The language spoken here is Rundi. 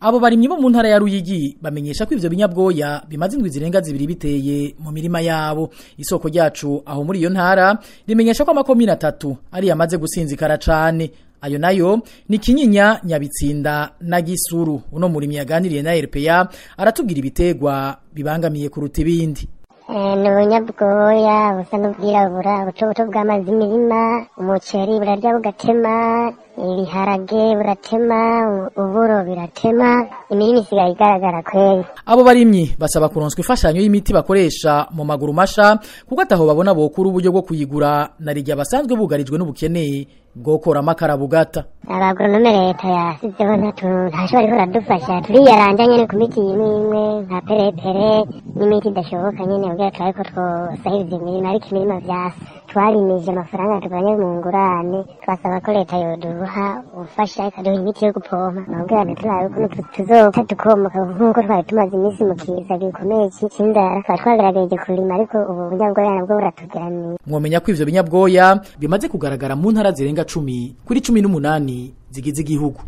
Abo barimyi bo mu ntara ya Ruyigi bamenyesha ko ivyo binyabwoya bimaze indwi zirenga zibiri biteye mu mirima yabo. Isoko ryacu aho muri iyo ntara rimenyesha ko amakomine atatu ari yamaze gusinzikara cane. Ayo nayo ni Kinyinya, Nyabitsinda na Gisuru. Uno murimyi yaganiriye na RPA aratubwira ibitegwa bibangamiye kuruta ibindi. Ni ubunyabwoya busa n'ubwirabura buto buto bwamaze imirima, umuceri burarya bugatema, ibiharage buratema, uburo biratema, imirima isigaye igaragara kweri. Abo barimyi basaba kuronswa imfashanyo y'imiti bakoresha mu maguru masha, kuko ataho babona bokura uburyo bwo kuyigura na rirya basanzwe bugarijwe n'ubukene bwo kora amakara bugata. Abagoronome leta yasizeho ntashobora ariko aradufasha, turiyaranja nyene ku miti imwe imwe nka perepere n'imiti idashoboka nyene kugira turabe ko twosahiriza imirima, ariko imirima vyase twarimije amafaranga tuvanye mu ngurane, twasaba ko leta yoduha ubufasha ikaduha imiti yo gupompa kugira ngo turabe ukuntu tuzopfa tukomoka nk'uko twari tumaze iminsi mu kiza gikomeye c'inzara. Twari twagerageje kurima ariko ubu bunyabwoya nabwo buratugeramiye. Mwomenya ko ivyo binyabwoya bimaze kugaragara mu ntara zirenga 10 kuri 18 zigize igihugu.